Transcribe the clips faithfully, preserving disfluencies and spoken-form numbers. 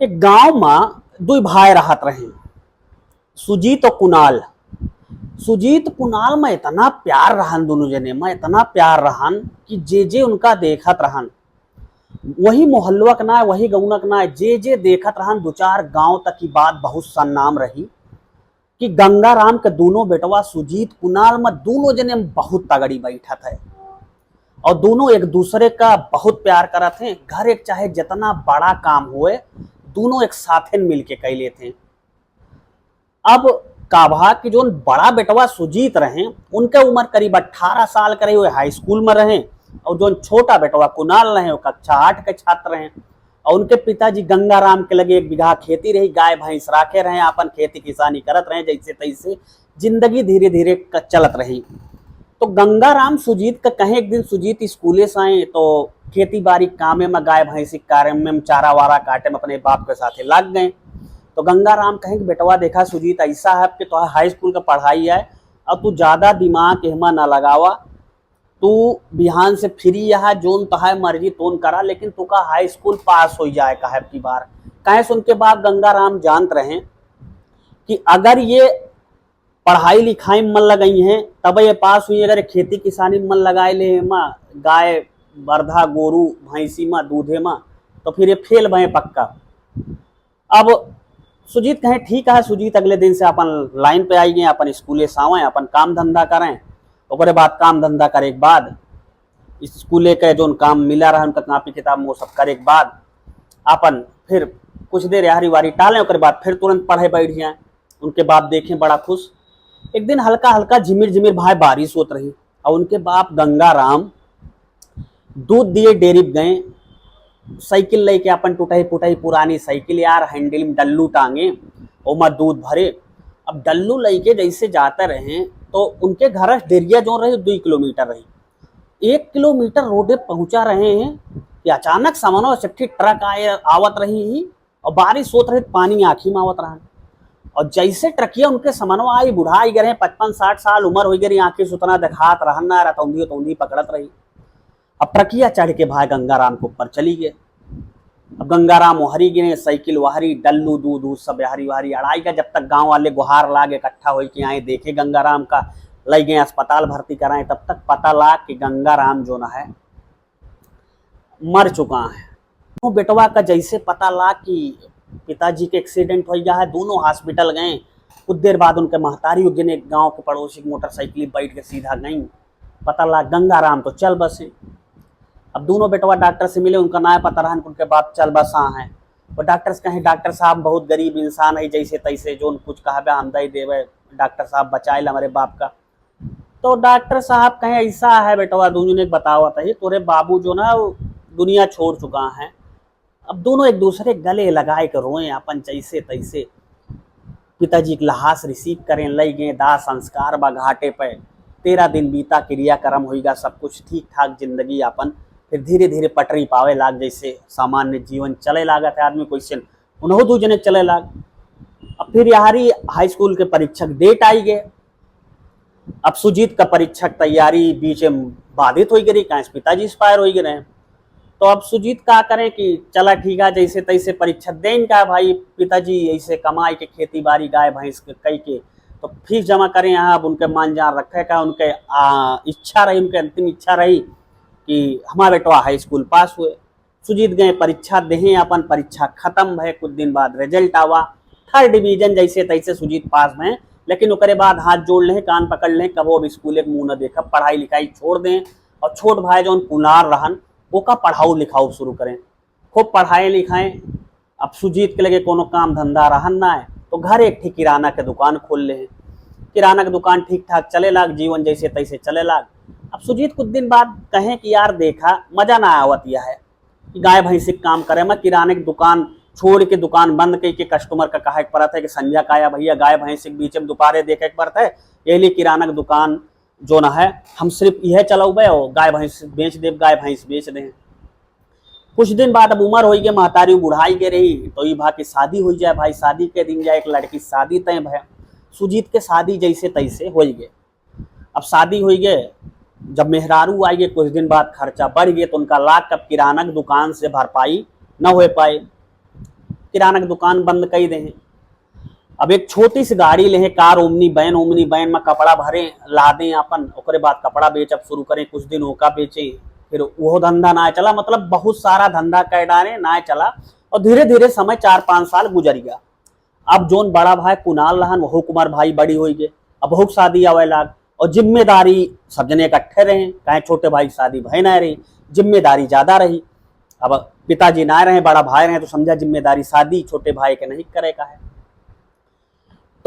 एक गांव मा दुई भाई रहत रहे, सुजीत और कुणाल। सुजीत कुणाल मा इतना प्यार रहन, दोनों जने मा इतना प्यार रहन कि जे जे उनका देखत रहन, वही मोहल्लवा के ना, वही गौना के ना, जे जे देखत रहन, दो चार गांव तक की बात बहुत सन्नाम रही कि गंगाराम के दोनों बेटवा सुजीत कुणाल मा दोनों जने मा बहुत तगड़ी बैठत है और दोनों एक दूसरे का बहुत प्यार करत हैं। घर एक चाहे जितना बड़ा काम होए, दोनों एक साथे मिलके कर लेते हैं। अब का भा कि जोन बड़ा बेटवा सुजीत रहे, उनके उम्र करीब अठारह साल के रही, वो हाई स्कूल में रहे, और जोन छोटा बेटवा कुणाल रहे, वो कक्षा आठ के छात्र रहे। और उनके पिताजी गंगाराम के लगे एक बीघा खेती रही, गाय भैंस राखे रहे, आपन खेती किसानी करत रहे, जैसे तैसे जिंदगी धीरे धीरे क-, चलत रही। तो गंगाराम सुजीत का कहे, एक दिन सुजीत स्कूले से आए तो खेती बाड़ी कामे में, गाय भैंसी के कार्य में, चारा वारा काटे में अपने बाप के साथे लाग गए। तो गंगाराम कहे कि बेटवा, देखा सुजीत, ऐसा है कि तो हाई स्कूल का पढ़ाई है, अब तू ज्यादा दिमाग एहमा ना लगावा, तू बिहान से फ्री यहाँ, जोन तहाय मर्जी तोन करा, लेकिन तू का हाई स्कूल पास हो जाए का है की बार। कहे सुन के बाप गंगाराम जानत रहे कि अगर ये पढ़ाई लिखाई में मन लगाई हैं, तब ये पास हुई। अगर खेती किसानी में मन लगाए ले, एमा गाय, बरधा, गोरू, भैंसी मा, दूधे मा, तो फिर ये फेल भए पक्का। अब सुजीत कहे, ठीक है। सुजीत अगले दिन से अपन लाइन पे आई गए, अपन स्कूले से आवे, अपन काम धंधा करें। ओकरे बाद काम धंधा करे के बाद स्कूले के जोन काम मिला रहा उनका, कॉपी किताब वो सब करे के बाद अपन फिर कुछ देर यारी वारी टालें, ओकरे बाद फिर तुरंत पढ़े बैठ जाए। उनके बाप देखें बड़ा खुश। एक दिन हल्का हल्का झिमिर झिमिर भाई बारिश होत रही और उनके बाप गंगाराम दूध दिए डेयरी पे गए, साइकिल लेके अपन टूटही फूटही पुरानी साइकिल यार, हैंडल में डल्लू टांगे, ओमा दूध भरे। अब डल्लू लेके जैसे जाते रहे तो उनके घर से डेयरिया जोन रही दुई किलोमीटर रही। एक किलोमीटर रोडे पहुंचा रहे हैं कि अचानक समनवा से एक ठे ट्रक आए, आवत रही ही और बारिश होत रही, पानी आँखी में आवत रहा। और जैसे ट्रकिया उनके समनवा आई, बुढ़ा आई गए, पचपन साठ साल उम्र हो गई, आँखी से उतना दिखात रहन ना, रतौंधी उतौंधी पकड़त रही। अब ट्रकिया चढ़ के भाई गंगाराम के ऊपर चली गए। अब गंगाराम ओहरी गिरे, साइकिल ओहरी, डल्लू दूध दूध सब हरी वहरी अड़ाई का। जब तक गांव वाले गुहार लाग इकट्ठा होई के आए, देखे गंगाराम का, लई गए अस्पताल भर्ती कराए, तब तक पता लाग कि गंगाराम जो ना है मर चुका है। वो बेटवा का जैसे पता लाग कि पिताजी के एक्सीडेंट हो गया है, दोनों हॉस्पिटल गए। कुछ देर बाद उनके महतारी उगिने गांव के पड़ोसी की मोटरसाइकिल बैठ के सीधा गई। पता लाग गंगाराम तो चल बसे। अब दोनों बेटवा डॉक्टर से मिले, उनका ना पता रहन कि उनके बाप चल बसा हैं। वो डॉक्टर से कहे, डॉक्टर साहब बहुत गरीब इंसान है, जैसे तैसे जोन कुछ कहबे हम दे देवे, डॉक्टर साहब बचाए ला हमारे बाप का। तो डॉक्टर साहब कहे, ऐसा है बेटवा, दोनों ने बतावत है, तोरे बाबू जो ना वो दुनिया छोड़ चुका है। अब दोनों एक दूसरे गले लगाए के रोए, अपन जैसे तैसे पिताजी के लहास रिसीव करें, लई गए, दाह संस्कार बा घाटे पे, तेरह दिन बीता, क्रियाक्रम होइगा, सब कुछ ठीक ठाक, जिंदगी अपन फिर धीरे धीरे पटरी पावे लाग, जैसे सामान्य जीवन चले लागत है आदमी क्वेश्चन उन्हों दू जने चले लाग। अब फिर यारी हाई स्कूल के परीक्षा के डेट आई गए। अब सुजीत का परीक्षा के तैयारी बीच में बाधित हो गई, काहे से पिताजी एक्सपायर हो गए रहे। तो अब सुजीत का करें कि चला ठीक है, जैसे तैसे परीक्षा दें का भाई, पिताजी ऐसे कमाई के खेती बाड़ी गाय भैंस के कई के तो फीस जमा करें यहाँ। अब उनके मान जान रखे का उनके आ, इच्छा रही, उनके अंतिम इच्छा रही कि हमारा बेटवा हाई स्कूल पास हुए। सुजीत गए परीक्षा देहे, अपन परीक्षा खत्म भए, कुछ दिन बाद रिजल्ट आवा, थर्ड डिवीजन जैसे तैसे सुजीत पास भए। लेकिन ओकरे बाद हाथ जोड़ ले, कान पकड़ ले, कबो अब स्कूल के मुंह न देखब, पढ़ाई लिखाई छोड़ दें। और छोट भाई जौन कुनार रहन, ओका पढ़ाऊ लिखाऊ शुरू करें, खूब पढ़ाए लिखाएं। अब सुजीत के लगे कोनो काम धंधा रहन ना है, तो घर एक ठे किराना के दुकान खोल ले। किराना के दुकान ठीक ठाक चले लाग, जीवन जैसे तैसे चले लाग। अब सुजीत कुछ दिन बाद कहें कि यार देखा, मजा ना आवत यह है कि गाय भैंस के काम करे में, किराने के दुकान छोड़ के, दुकान बंद कई के कस्टमर का कहे के पड़त है कि संझा का आया भैया, गाय भैंस के बीच में दोपहरे देखे के पड़त है, यही लिए किराना के दुकान जो ना है हम सिर्फ यह चलौबे और गाय भैंस बेच देब, गाय भैंस बेच दें। कुछ दिन बाद अब उम्र होई गए, महतारी बुढ़ाई गए रही, तो ई भा कि शादी हो जाए भाई। शादी के दिन जाए एक लड़की शादी तय भय। सुजीत के शादी जैसे तैसे हो गए। अब शादी हो गए, जब मेहरारू आई गए, कुछ दिन बाद खर्चा बढ़ गए, तो उनका लाख अब किराना के दुकान से भरपाई न हो पाए। किराना के दुकान बंद कइ देहें। अब एक छोटी सी गाड़ी लेहें, car, Omni van, Omni van में कपड़ा भरें, लादें आपन, ओकरे बाद कपड़ा बेचब शुरू करें, कुछ दिन ओका बेचें, फिर उहो धंधा नाय चला, मतलब बहुत सारा धंधा कइ डारें, नाय चला। और धीरे धीरे समय चार पाँच साल गुजर गया। अब जौन बड़ा भाई कुणाल रहन, वहू क उमर भाई बड़ी होइ गए, अब वहू क शादी आवे लाग, और जिम्मेदारी सब जने इकट्ठे रहें, काहे छोटे भाई क शादी भय नाय रही, जिम्मेदारी ज्यादा रही। अब पिताजी नाय रहें, बड़ा भाई रहें, तो समझा जिम्मेदारी शादी छोटे भाई के नहीं करे का है।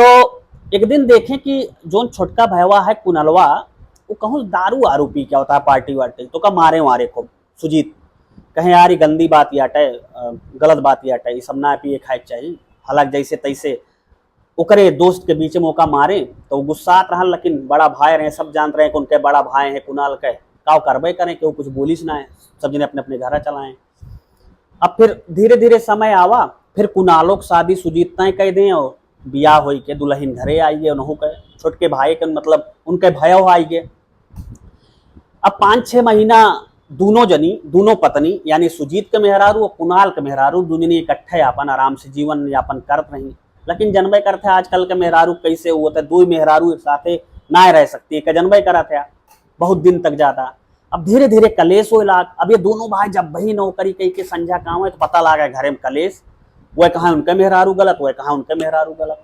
तो एक दिन देखें कि जौन छोटका भयवा है कुनलवा, वो कहूँ दारू आरू पी के आवत है, पार्टी वार्टी, तो ओका मारे वारे खूब। सुजीत कहें, "यार, ई गंदी बात याटे, अ, गलत बात याटे, ई सब ना पिए खाए के चाही।" हालांकि जैसे तैसे ओकरे दोस्त के बीच में ओका मारे, तो वो गुस्सात रहल, लेकिन बड़ा भाई रहे, सब जानत रहे कि उनके बड़ा भाई हैं कुणाल के, काव करबे करें, केहू कुछ बोलिस ना है, सब जने अपने अपने घर चलाएं। अब फिर धीरे धीरे समय आवा, फिर कुणालो के शादी सुजीत तय कइ दें और बियाह होई के दुल्हन घरे आई गए, उनहू के छोटके भाई के, मतलब उनके भयो आई गए। अब पाँच छह महीना दोनों जनी, दोनों पत्नी, यानी सुजीत के मेहरारू और कुणाल के मेहरारू, दोनों जनी इकट्ठे आपन आराम से जीवन यापन करत रही। लेकिन जनबे करते हैं आजकल के मेहरारू कैसे होते, दो मेहरारू एक साथे ना रह सकती है, का जनबे करत है बहुत दिन तक जाता। अब धीरे धीरे कलेश होए लाग। अब ये दोनों भाई जब भी नौकरी कई के संझा काम है तो पता लागे घरे में कलेश, वह कहाँ उनके मेहरारू गलत, वह कहाँ उनके मेहरारू गलत।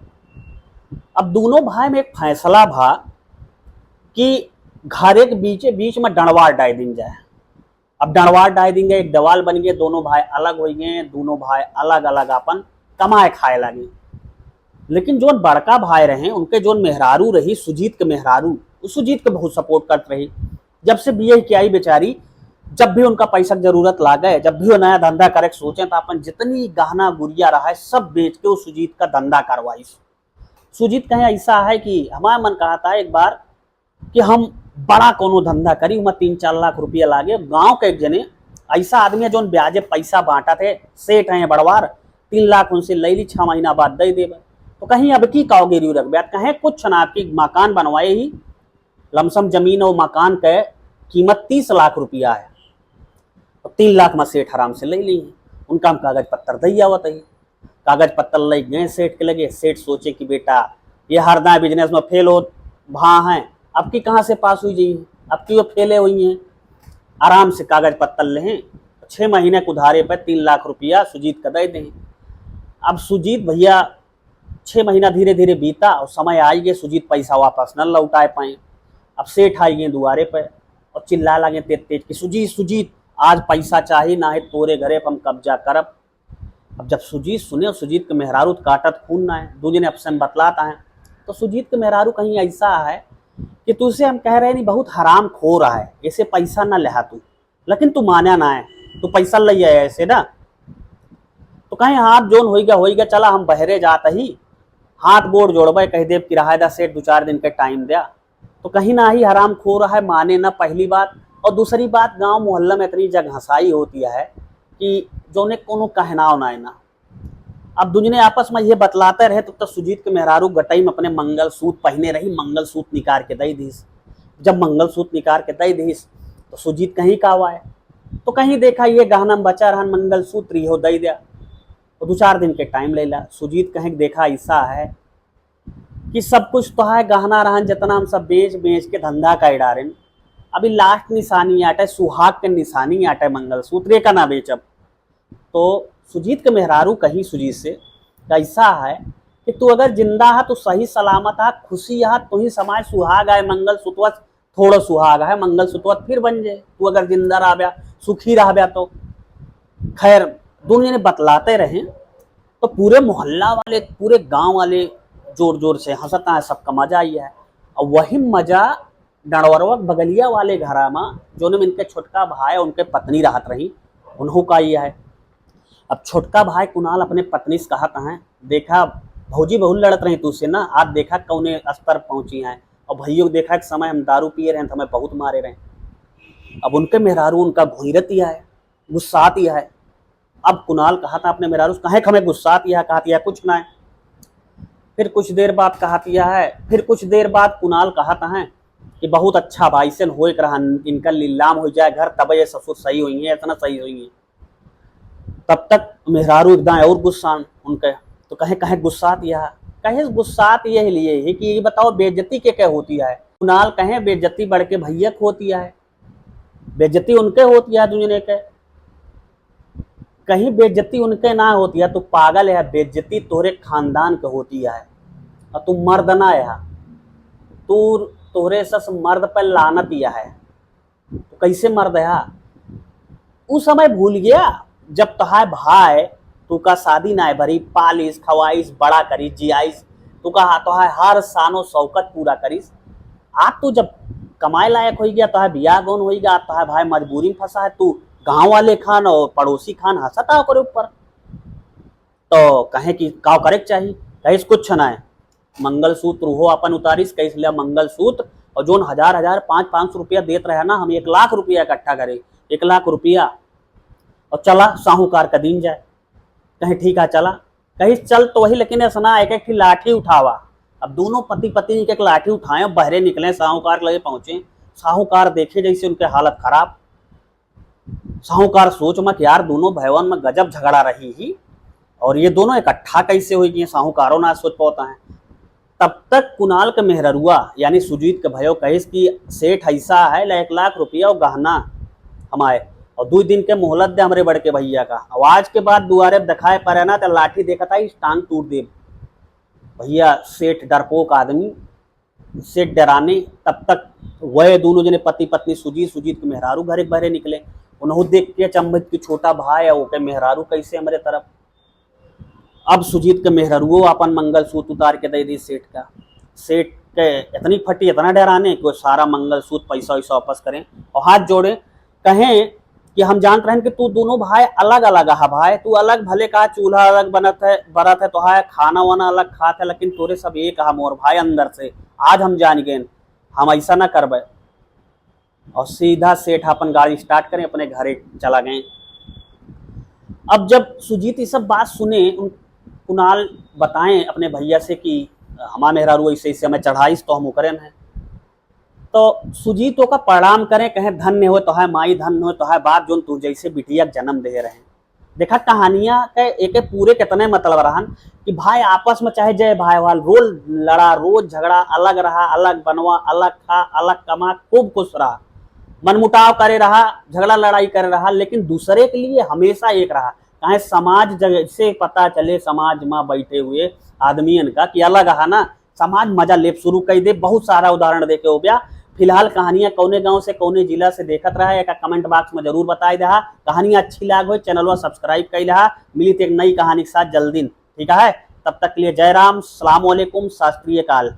अब दोनों भाई में एक फैसला भा कि घरे के बीचे बीच में डंडवार डाल दिन जाए। अब डंडवार डाल देंगे, एक दीवाल बन गए, दोनों भाई अलग हो गए, दोनों भाई अलग अलग अपन कमाए खाए लगे। लेकिन जोन बड़का भाई रहे, उनके जोन मेहरारू रही, सुजीत के मेहरारू, वो सुजीत के बहुत सपोर्ट करत रही। जब से बियाह के आई बेचारी, जब भी उनका पैसा के जरूरत लागे, जब भी वो नया धंधा करे के सोचे, तो अपन जितनी गहना गुरिया रहा है, सब बेच के वो सुजीत का धंधा करवाई। सुजीत कहे ऐसा है कि हमारा मन कहा था एक बार कि हम बड़ा कोनो धंधा करी, उमा तीन चार लाख रुपया लागे। गांव के एक जने ऐसा आदमी है जोन ब्याजे पैसा बांटत है, सेठ है बड़वार, तीन लाख उनसे ले ली, छह महीना बाद दे देबे। तो कहीं अब की काव गिरवी रखबे? कहे कुछ ना, आपकी मकान बनवाए ही, लमसम जमीन और मकान के कीमत तीस लाख रुपया है, तो तीन लाख में सेठ आराम से ले ली। उनका हम कागज पत्तर दे आवत है। कागज पत्तर ले गए सेठ के लगे। सेठ सोचे कि बेटा, ये हर दाएं बिजनेस में फेल होत भा हैं, अब की कहाँ से पास हुई जाई, अब की वो फेले हुई हैं। आराम से कागज पत्तर लें, छः महीने के उधारे पर तीन लाख रुपया सुजीत का दे दें। अब सुजीत भैया, छः महीना धीरे धीरे बीता और समय आई गए, सुजीत पैसा वापस न लौटाए पाए। अब सेठ आई गए दुआरे पर और चिल्ला लगे तेज तेज कि सुजीत, सुजीत, आज पैसा चाही, ना है तोरे घरे पर हम कब्जा करब। अब जब सुजीत सुने, और सुजीत के मेहरारू तो काटत खून ना है, दो जने आपस में बतलात हैं, तो सुजीत के मेहरारू कहीं ऐसा है कि तुझसे हम कह रहे नहीं, बहुत हराम खोर है, ऐसे पैसा ना लेहा तू, लेकिन तू माना ना है, तू पैसा ले आया ऐसे ना। तो कहीं हाथ जोन होइगा, होइगा, चला हम बहरे जात ही, हाथ गोड़ जोड़बे, कह देब कि रहा दा सेठ, दो चार दिन के टाइम द्या। तो कहीं ना ही हराम खोर है, माने ना, पहली बात। और दूसरी बात, गांव मोहल्ला में इतनी जगहंसाई होती है कि जोने कोनो कहनाव ना है ना। अब दुजने आपस में ये बतलाते रहे, तब तक सुजीत के मेहरारू गटई में अपने मंगलसूत्र पहने रही, मंगलसूत्र निकाल के दे दीस। जब मंगलसूत्र निकाल के दे दीस, तो सुजीत कहीं का हुआ है, तो कहीं देखा ये गहना में बचा रहन मंगलसूत्र, यो दे दिया। तो दो चार दिन के टाइम ले ला। सुजीत कहें कि देखा, ऐसा है कि सब कुछ तो है, गहना रहन जितना हम सब बेच बेच के धंधा कर डारेन। अभी लास्ट निशानी आटे, सुहाग के निशानी आटे मंगलसूत्र, ये का ना बेचब। तो सुजीत के मेहरारू कही सुजीत से, "कैसा है कि तू अगर जिंदा है तो सही सलामत है, खुशी है, तू ही समाज सुहाग है, मंगलसूत्र थोड़ा सुहाग है, मंगलसूत्र फिर बन जाए, तू अगर जिंदा रहब्या, सुखी रहब्या तो।" खैर, दोनों जने बतलाते रहे, तो पूरे मोहल्ला वाले, पूरे गांव वाले जोर जोर से हंसता है, सबका मजा आई है। और वही मजा डंडवरवा के बगलिया वाले घरा में, जोने में इनके छोटका भाई, उनके पत्नी रहत रही, उन्हों का ये है। अब छोटका भाई कुणाल अपने पत्नी से कहत हैं, "देखा, भौजी बहुत लड़त रही तू से ना, आज देखा कौने स्तर पहुंची हैं। और भैया को देखा, एक समय हम दारू पिए रहे, तो हमें बहुत मारे रहे।" अब उनके मेहरारू उनका घुइरत ही है, गुस्सात ही है। अब कुणाल कहत हैं अपने मेहरारू से, "कहे हमें गुस्सात ही है?" कहत ही है, "कुछ ना है।" फिर कुछ देर बाद कहत ही है, फिर कुछ देर बाद कुणाल कहत हैं कि "बहुत अच्छा भाई, सन होए के रहा, इनका लीलाम हो जाए घर, तब ये ससुर सही हुई है, इतना सही हुई है।" तब तक मेहरारू एकदम और गुस्सान, उनके तो कहे, कहे गुस्सात यह, कहे गुस्सात यह लिए है कि ये बताओ, बेइज्जती के क्या होती है? कुणाल कहे, बेइज्जती बड़के भैया के होती है, बेइज्जती उनके होती है दुनिया के। कहीं बेइज्जती उनके ना होती है, तू पागल है, बेइज्जती तोहरे खानदान के होती है। और तू मर्द ना है, तू, तोहरे सस मर्द पर लानत यह है। तो कैसे मर्द है? उ समय भूल गया जब तोहार भाई तू का शादी नाय भरी, पालिस, खवाइस, बड़ा करिस, जियाइस, तू का तोहार हर शानो शौकत पूरा करिस। आज तू जब कमाए लायक होई गया, तोहार बियाह गौन होई गया, आज तोहार भाई मजबूरी में फंसा है, तू गांव वाले खान और पड़ोसी खान हंसत आ ओकरे ऊपर। तो कहे कि काव करे के चाही, कहिस कुछ ना है। मंगलसूत्र उहो अपन उतारिस, कहिस लिया मंगलसूत्र, और जोन हजार हजार, पाँच पाँच सौ रुपया देत रहे ना, हम एक लाख रुपया इकट्ठा करे, एक लाख रुपया, और चला साहूकार का दिन जाए। कहे ठीक है चला। कहिस चल तो वही, लेकिन ऐसा ना एक एक ठे लाठी उठावा। अब दोनों पति पत्नी एक एक लाठी उठाए, बहरे निकले, साहूकार के लगे पहुंचे। साहूकार देखे जैसे उनके हालत खराब। साहूकार सोच में कि यार दोनों भयवन में गजब झगड़ा रही ही, और ये दोनों इकट्ठा कैसे होई गए, साहूकारो ना सोच पाता है। तब तक कुणाल के मेहररुआ यानी सुजीत के भयो कहिस कि सेठ ऐसा है, ले एक लाख रुपया और गहना हमारे, और दो दिन के मोहलत दे हमरे बड़के भैया का। और आज के बाद दुआरे दिखाए पड़े ना तो लाठी देखत आई, टांग तूर देब। भैया सेठ डरपोक आदमी, सेठ डराने। तब तक वह दोनों जने पति पत्नी सुजीत, सुजीत के मेहरारू घरे के बहरे निकले। उन्हों देख के अचंभित कि छोटा भाई है, ओके मेहरारू कैसे हमरे तरफ। अब सुजीत के मेहरारुओ अपन मंगलसूत्र उतार के दे दी सेठ का। सेठ के इतनी फटी, इतना डराने कि वो सारा मंगलसूत्र, पैसा वैसा वापस करें और हाथ जोड़े, कहें कि हम जानत रहन कि तू दोनों भाई अलग अलग हा भाई, तू अलग भले का चूल्हा अलग बनत है, बरत है, तोहार खाना वाना अलग खात है, लेकिन तोरे सब एक हा मोर भाई अंदर से। आज हम जान गए, हम ऐसा ना करबे। और सीधा सेठ अपन गाड़ी स्टार्ट करें, अपने घरे चला गए। अब जब सुजीत ये सब बात सुने, उन, कुणाल बताएं अपने भैया से कि हमार मेहरारू ऐसे ऐसे हमें चढ़ाइस तो हम ओकरे में हैं। तो सुजीत ओका प्रणाम करें, कहें धन्य हो तोहार माई, धन्य हो तोहार बाप, जोन तू जैसे बिटिया के जन्म दे रहे। देखा कहानिया के एके पूरे कितने मतलब रहन कि भाई आपस में चाहे जय भाई वाल रोज लड़ा, रोज झगड़ा, अलग रहा, अलग बनवा, अलग खा, अलग कमा, खूब खुश रहा, मनमुटाव करे रहा, झगड़ा लड़ाई करे रहा, लेकिन दूसरे के लिए हमेशा एक रहा। काहे समाज जैसे पता चले, समाज में बैठे हुए आदमियन का कि अलग हा ना, समाज मजा लेब शुरू कर दे। बहुत सारा उदाहरण देके हो गया। फिलहाल कहानियां कौने गांव से, कौने जिला से देखत रहा, एका कमेंट बॉक्स में जरूर बताए दहा। कहानी अच्छी लाग हो, चैनलवा सब्सक्राइब कर लहा। मिली एक नई कहानी के साथ जल्दी, ठीक है? तब तक के लिए जय राम, सलाम वालेकुम, शास्त्रीय काल।